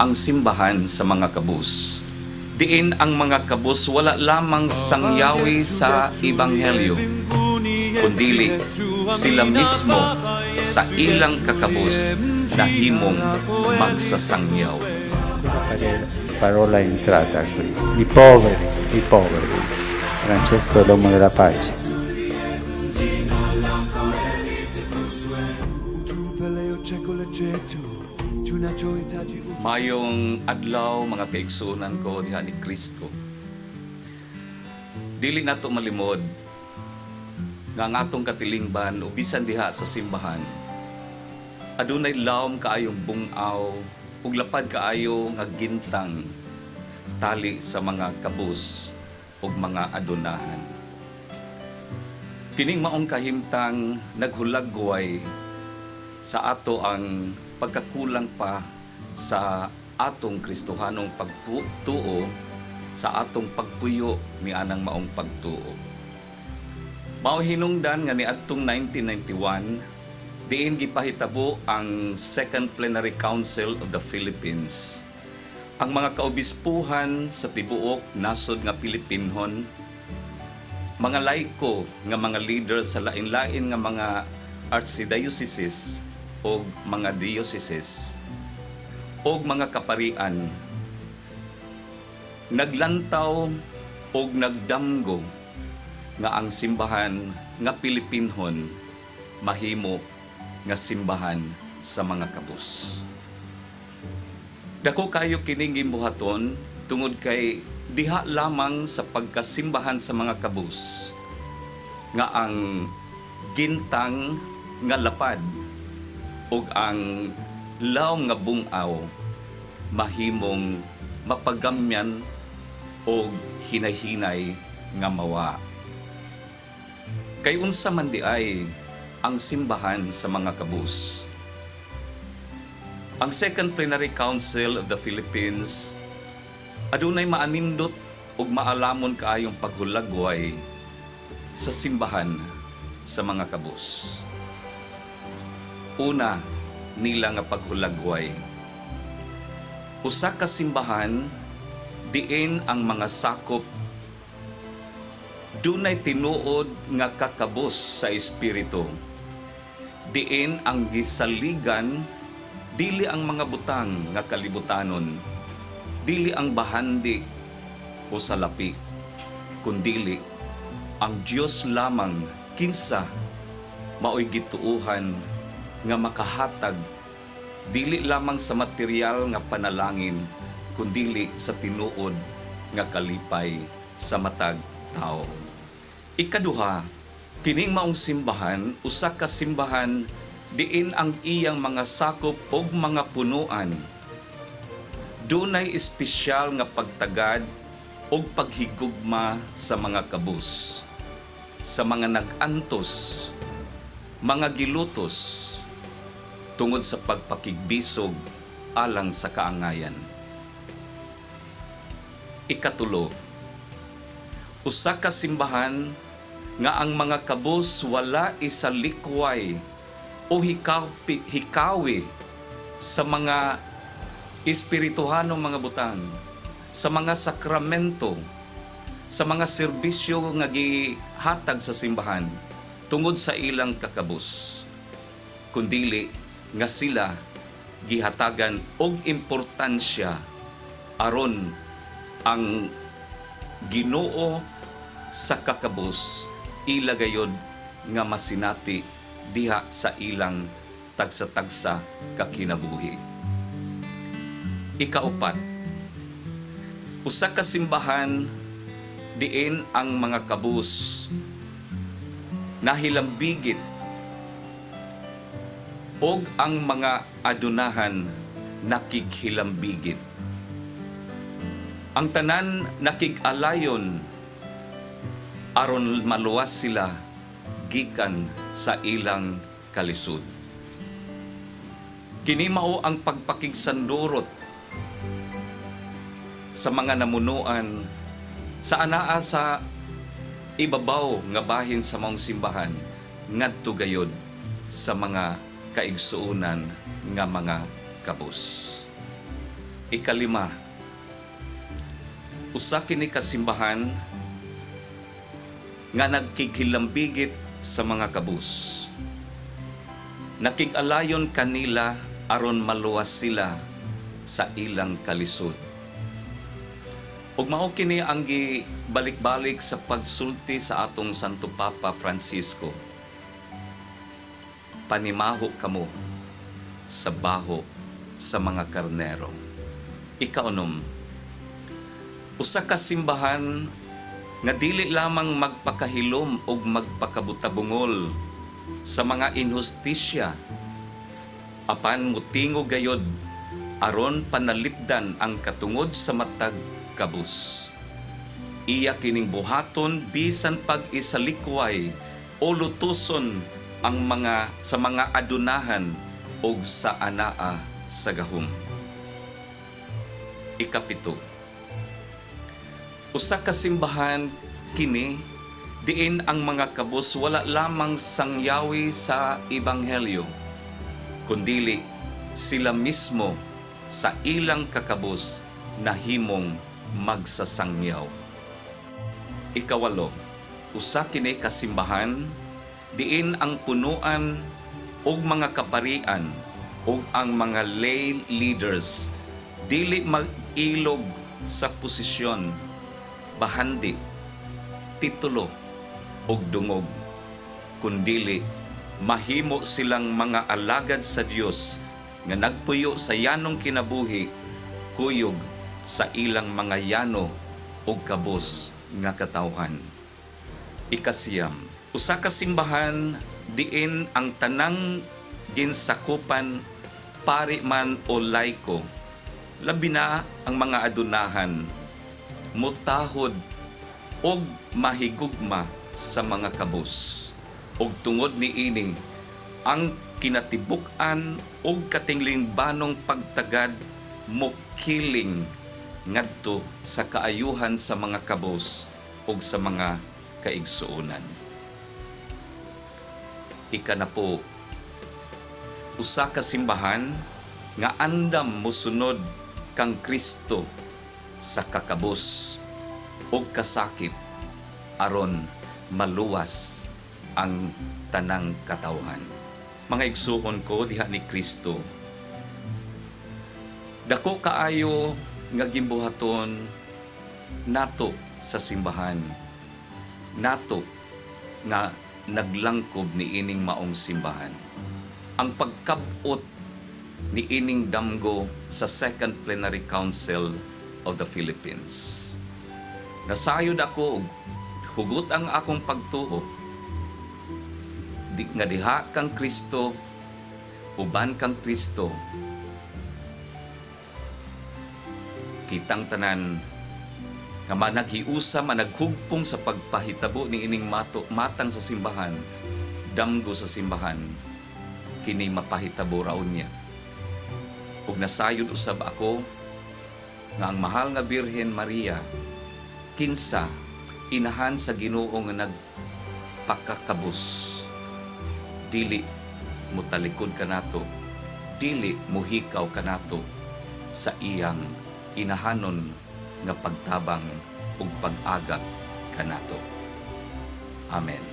Ang simbahan sa mga kabus, diin ang mga kabus wala lamang sangyawi sa ebanghelyo, kundili sila mismo sa ilang kakabus nahimong magsasangyaw. Parola è entrata qui. I poveri, i poveri. Francesco è l'uomo della pace. Mayong adlaw, mga kaigsuonan ko diha ni Kristo. Dili nato malimod nga ang atong katilingban o bisan diha sa simbahan, adunay lawom kaayong bungaw ug lapad kaayo nga gintang tali sa mga kabus ug mga adunahan. Kining maong kahimtang naghulagway sa ato ang pagkakulang pa sa atong Kristohanong pagtuo, sa atong pagpuyo ni anang maong pagtuo. Mao hinungdan nga niadtong 1991, diin gipahitabo ang Second Plenary Council of the Philippines, ang mga kaobispuhan sa tibuok nasod nga Pilipinhon, mga laiko nga mga leader sa lain-lain nga mga archdioceses o mga dioceses o mga kaparian, naglantaw og nagdamgo nga ang simbahan nga Pilipinhon mahimo nga simbahan sa mga kabus. Dako kayo kining gimbuhaton tungod kay diha lamang sa pagkasimbahan sa mga kabus nga ang gintang nga lapad ug ang lawom nga bungaw mahimong mapagamyan o hinay-hinay nga mawa. Kay unsa man di ay ang simbahan sa mga kabus? Ang Second Plenary Council of the Philippines adunay maanindot ug maalamon kaayong paghulagway sa simbahan sa mga kabus. Una nila nga paghulagway, usa ka simbahan diin ang mga sakop dunay tinuod nga kakabos sa espiritu. Diin ang gisaligan dili ang mga butang nga kalibutanon, dili ang bahandi o salapi, kundili ang Dios lamang, kinsa maoy gituuhan nga makahatag dili lamang sa material nga panalangin, kundili sa tinuod nga kalipay sa matag tao. Ikaduha, kining maong simbahan usa ka simbahan diin ang iyang mga sakop og mga punuan dunay espesyal nga pagtagad og paghigugma sa mga kabus, sa mga nag-antos, mga gilutos tungod sa pagpakigbisog alang sa kaangayan. Ikatulo, usa ka simbahan nga ang mga kabus wala isalikway o hikawi sa mga espirituhanong mga butang, sa mga sakramento, sa mga serbisyo nga gihatag sa simbahan tungod sa ilang kakabus, kundili nga sila gihatagan og importansya aron ang Ginoo sa kakabus ila gayod nga masinati diha sa ilang tagsa-tagsa kakinabuhi. Ikaupat, usa ka simbahan diin ang mga kabus nahilambigit og ang mga adunahan nakighilambigit. Ang tanan nakig-alayon aron maluwas sila gikan sa ilang kalisod. Kini mao ang pagpakigsandurot sa mga namunuan sa anaa sa ibabaw nga bahin sa maong simbahan ngadto gayod sa mga kaigsuonan nga mga kabus. Ikalima, usa kini ka simbahan nga nagkighilambigit sa mga kabus. Nakig-alayon kanila aron maluwas sila sa ilang kalisod. Ug mao kini ang gibalik-balik sa pagsulti sa atong Santo Papa Francisco. "Panimaho kamo sa baho sa mga karnero." Ikaunom, usa ka simbahan nga dili lamang magpakahilom og magpakabutabungol sa mga inhustisya, apan mutingog gayod aron panalipdan ang katungod sa matag kabus. Iya kining buhaton bisan pag isalikway o lutuson ang mga sa mga adunahan og sa anaa sa gahom. Ikapito, usa ka simbahan kini diin ang mga kabus wala lamang sangyawi sa ebanghelyo, kundili sila mismo sa ilang kakabus nahimong magsasangyaw. Ikawalo, usa kini ka simbahan diin ang punuan og mga kaparian ug ang mga lay leaders dili mag-ilog sa posisyon, bahandi, titulo ug dungog, kundili mahimo silang mga alagad sa Dios nga nagpuyo sa yanong kinabuhi kuyog sa ilang mga yano ug kabus nga katawhan. Ikasiyam, usa ka simbahan diin ang tanang ginsakupan, pari man o laiko, labi na ang mga adunahan, mutahod og mahigugma sa mga kabus. Ug tungod niini, ang kinatibuk-an ug katinglingbanong pagtagad mokiling ngadto sa kaayuhan sa mga kabus ug sa mga kaigsuonan. Ikanapo, usa ka simbahan nga andam mosunod kang Kristo sa kakabus ug kasakit aron maluwas ang tanang katawhan. Mga igsuon ko diha ni Kristo, dako kaayo nga gimbuhaton nato sa simbahan, nato nga naglangkob ni ining maong simbahan, ang pagkab-ot ni ining damgo sa Second Plenary Council of the Philippines. Nasayod ako og hugot ang akong pagtuo di, nga diha kang Kristo, uban kang Kristo, kitang tanan nga managhiusa, managhugpong sa pagpahitabo ni ining mato, matang sa simbahan, damgo sa simbahan, kini mapahitabo raon niya. Ug nasayod usab ako nga ang mahal nga Birhen Maria, kinsa inahan sa Ginoo nga nagpakakabus, dili motalikod kanato, dili mohikaw kanato sa iyang inahanon nga pagtabang ug pag-agak kanato. Amen.